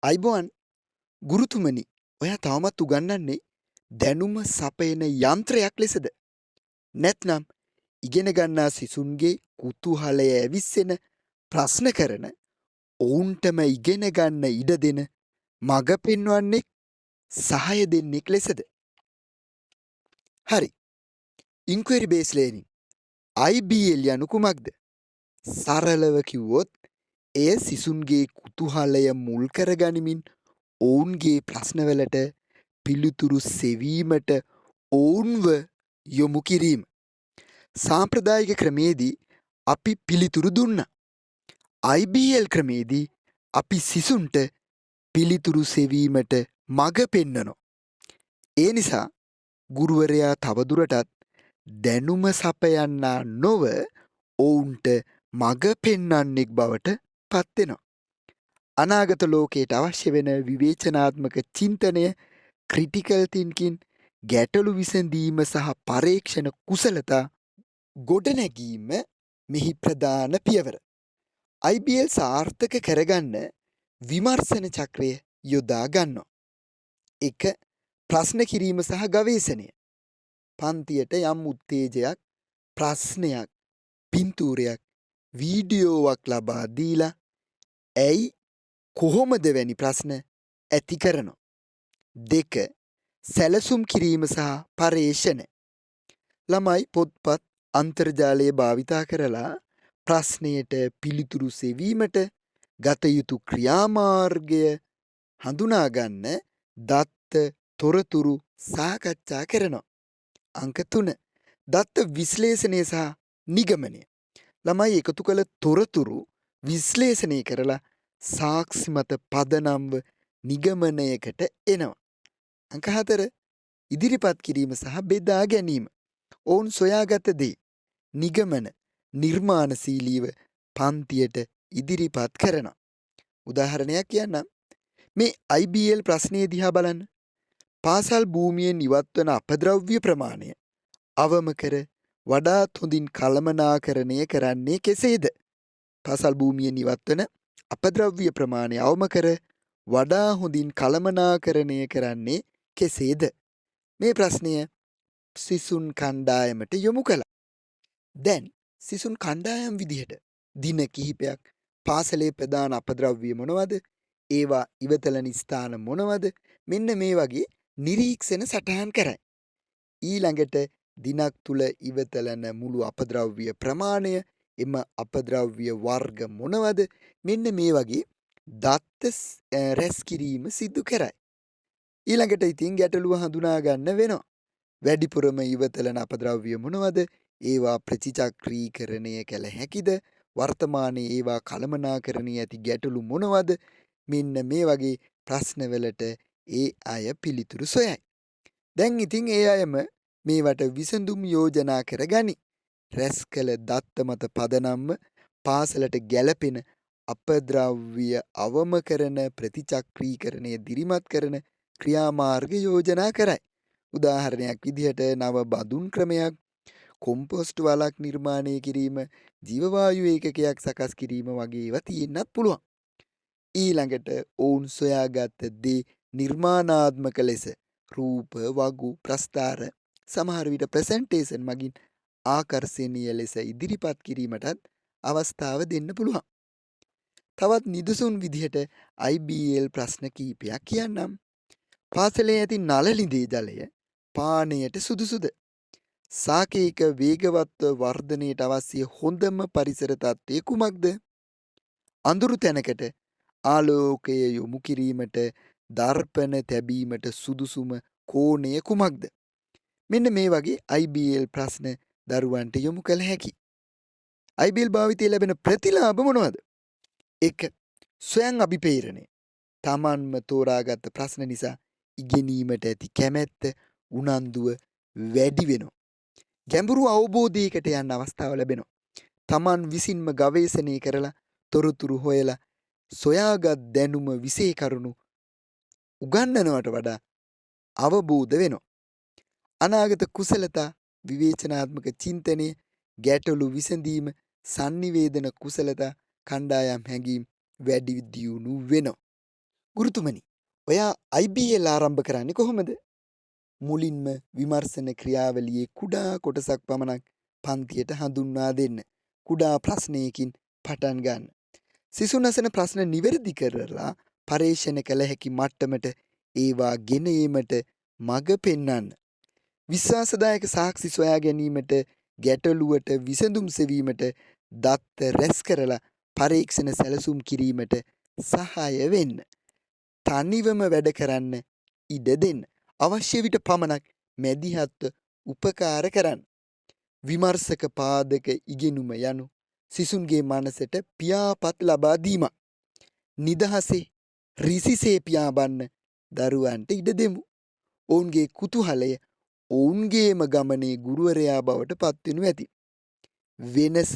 අයිබෝවන් ගුරුතුමනි, ඔයා තවමත් උගන්වන්නේ දැනුම සපයන යන්ත්‍රයක් ලෙසද? නැත්නම් ඉගෙන ගන්නා සිසුන්ගේ කුතුහලය ඇවිස්සෙන ප්‍රශ්න කරන ඔවුන්ටම ඉගෙන ගන්න ඉඩ දෙන මඟ පෙන්වන්නෙක් සහාය දෙන්නෙක් ලෙසද? හරි. ඉන්ක්වයරි බේස් ලර්නින් IBL යනු කුමක්ද? සරලව කිව්වොත් එය සිසුන්ගේ කුතුහලය මුල් කරගනිමින් ඔවුන්ගේ ප්‍රශ්නවලට පිළිතුරු සෙවීමට ඔවුන්ව යොමු කිරීම. සාම්ප්‍රදායික ක්‍රමයේදී අපි පිළිතුරු දුන්නා. IBL ක්‍රමයේදී අපි සිසුන්ට පිළිතුරු සෙවීමට මඟ පෙන්වනවා. ඒ නිසා ගුරුවරයා තවදුරටත් දැනුම සපයන්නා නොව ඔවුන්ට මඟ පෙන්වන්නෙක් බවට පත්වෙනවා. අනාගත ලෝකයට අවශ්‍ය වෙන විවේචනාත්මක චින්තනය, ක්‍රිටිකල් තින්කින්, ගැටලු විසඳීම සහ පරීක්ෂණ කුසලතා ගොඩනැගීම මෙහි ප්‍රධාන පියවර. IBL සාර්ථක කරගන්න විමර්ශන චක්‍රය යොදා ගන්නවා. 1. ප්‍රශ්න කිරීම සහ ගවේෂණය. පන්තියට යම් උත්තේජයක්, ප්‍රශ්නයක්, පින්තූරයක්, වීඩියෝවක් ලබා දීලා ඇයි, කොහොමද වැනි ප්‍රශ්න ඇති කරනවා. 2. සැලසුම් කිරීම සහ පර්යේෂණ. ළමයි පොත්පත්, අන්තර්ජාලය භාවිතා කරලා ප්‍රශ්නයට පිළිතුරු සෙවීමට ගත යුතු ක්‍රියාමාර්ගය හඳුනාගන්න දත්ත තොරතුරු සාකච්ඡා කරනවා. අංක 3. දත්ත විශ්ලේෂණය සහ නිගමනය. ළමයි එකතු කළ තොරතුරු විශ්ලේෂණය කරලා සාක්ෂි මත පදනම්ව නිගමනයකට එනවා. අංක 4. ඉදිරිපත් කිරීම සහ බෙදා ගැනීම. ඔවුන් සොයාගත දේ, නිගමන නිර්මාණශීලීව පන්තියට ඉදිරිපත් කරනවා. උදාහරණයක් කියන්නම්. මේ IBL ප්‍රශ්නය දිහා බලන්න. පාසල් භූමියෙන් ඉවත්වන අපද්‍රව්‍ය ප්‍රමාණය අවම කර වඩාත් හොඳින් කළමනාකරණය කරන්නේ කෙසේද? පාසල් භූමියෙන් ඉවත්වන අපද්‍රව්‍ය ප්‍රමාණය අවම කර වඩා හොඳින් කළමනාකරණය කරන්නේ කෙසේද? මේ ප්‍රශ්නය සිසුන් කණ්ඩායමට යොමු කළා. දැන් සිසුන් කණ්ඩායම් විදිහට දින කිහිපයක් පාසලේ ප්‍රධාන අපද්‍රව්‍ය මොනවද? ඒවා ඉවතලන ස්ථාන මොනවද? මෙන්න මේ වගේ නිරීක්ෂණ සටහන් කරයි. ඊළඟට දිනක් තුල ඉවතලන මුළු අපද්‍රව්‍ය ප්‍රමාණය, එම අපද්‍රව්‍ය වර්ග මොනවද? මෙන්න මේ වගේ දත්ත රැස් කිරීම සිදු කරයි. ඊළඟට ඉතින් ගැටලුව හඳුනා ගන්න වෙනවා. වැඩිපුරම ඉවතලන අපද්‍රව්‍ය මොනවද? ඒවා ප්‍රතිචක්‍රීකරණය කළ හැකිද? වර්තමානයේ ඒවා කළමනාකරණයේ ඇති ගැටලු මොනවද? මෙන්න මේ වගේ ප්‍රශ්නවලට ඒ අය පිළිතුරු සොයයි. දැන් ඉතින් ඒ අයම මේවට විසඳුම් යෝජනා කරගනි. රැස් කළ දත්ත මත පදනම්ව පාසලට ගැලපෙන අපද්‍රව්‍ය අවම කරන ප්‍රතිචක්‍රීකරණය දිරිමත් කරන ක්‍රියාමාර්ග යෝජනා කරයි. උදාහරණයක් විදිහට නව බඳුන් ක්‍රමයක්, කොම්පෝස්ට් වලක් නිර්මාණය කිරීම, ජීවවායු ඒකකයක් සකස් කිරීම වගේ ඒවා තියෙන්නත් පුළුවන්. ඊළඟට ඔවුන් සොයාගත් දේ නිර්මාණාත්මක ලෙස රූප, වගු, ප්‍රස්ථාර, සමහර විට ප්‍රසන්ටේෂන් මගින් ආකර්ෂණීය ලෙස ඉදිරිපත් කිරීමටත් අවස්ථාව දෙන්න පුළුවන්. තවත් නිදසුන් විදිහට IBL ප්‍රශ්න කීපයක් කියන්නම්. පාසලේ ඇති නළලිඳේ ජලය පානයට සුදුසුද? ශාකයක වේගවත්ව වර්ධනයට අවශ්‍ය හොඳම පරිසර තත්ත්වය කුමක්ද? අඳුරු තැනකට ආලෝකය යොමු කිරීමට දර්පණ තැබීමට සුදුසුම කෝණය කුමක්ද? මෙන්න මේ වගේ IBL ප්‍රශ්න දරුවන්ට යොමු කළ හැකි. IBL භාවිතයේ ලැබෙන ප්‍රතිලාභ මොනවද? 1. ස්වයං අභිප්‍රේරණය. තමන්ම තෝරාගත් ප්‍රශ්න නිසා ඉගෙනීමට ඇති කැමැත්ත, උනන්දුව වැඩි වෙනවා. ගැඹුරු අවබෝධයකට යන්න අවස්ථාව ලැබෙනවා. තමන් විසින්ම ගවේෂණය කරලා, තොරතුරු හොයලා සොයාගත් දැනුම විෂය කරුණු උගන්වනවට වඩා අවබෝධ වෙනවා. අනාගත කුසලතා, විවේචනාත්මක චින්තනය, ගැටලු විසඳීම, සන්නිවේදන කුසලතා, කණ්ඩායම් හැඟීම් වැඩි දියුණු වෙනවා. ගුරුතුමනි, ඔයා IBL ආරම්භ කරන්නේ කොහොමද? මුලින්ම විමර්ශන ක්‍රියාවලියේ කුඩා කොටසක් පමණක් පන්තියට හඳුන්වා දෙන්න. කුඩා ප්‍රශ්නයකින් පටන් ගන්න. සිසුන් අසන ප්‍රශ්න නිවැරදි කරලා පර්යේෂණ කළ හැකි මට්ටමට ඒවා ගෙන ඒමට මඟ පෙන්වන්න. විශ්වාසදායක සාක්ෂි සොයා ගැනීමට, ගැටලුවට විසඳුම් සෙවීමට, දත්ත රැස් කරලා පරීක්ෂණ සැලසුම් කිරීමට සහාය වෙන්න. තනිවම වැඩ කරන්න ඉඩ දෙන්න. අවශ්‍ය විට පමණක් මැදිහත්ව උපකාර කරන්න. විමර්ශක පාදක ඉගෙනුම යනු සිසුන්ගේ මනසට පියාපත් ලබා දීමක්. නිදහසේ රිසිසේ පියාඹන්න දරුවන්ට ඉඩ දෙමු. ඔවුන්ගේ කුතුහලය ඔවුන්ගේම ගමනේ ගුරුවරයා බවට පත්වෙනු ඇති. වෙනස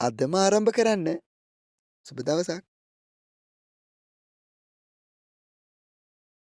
අදම ආරම්භ කරන්න. සුබ දවසක්.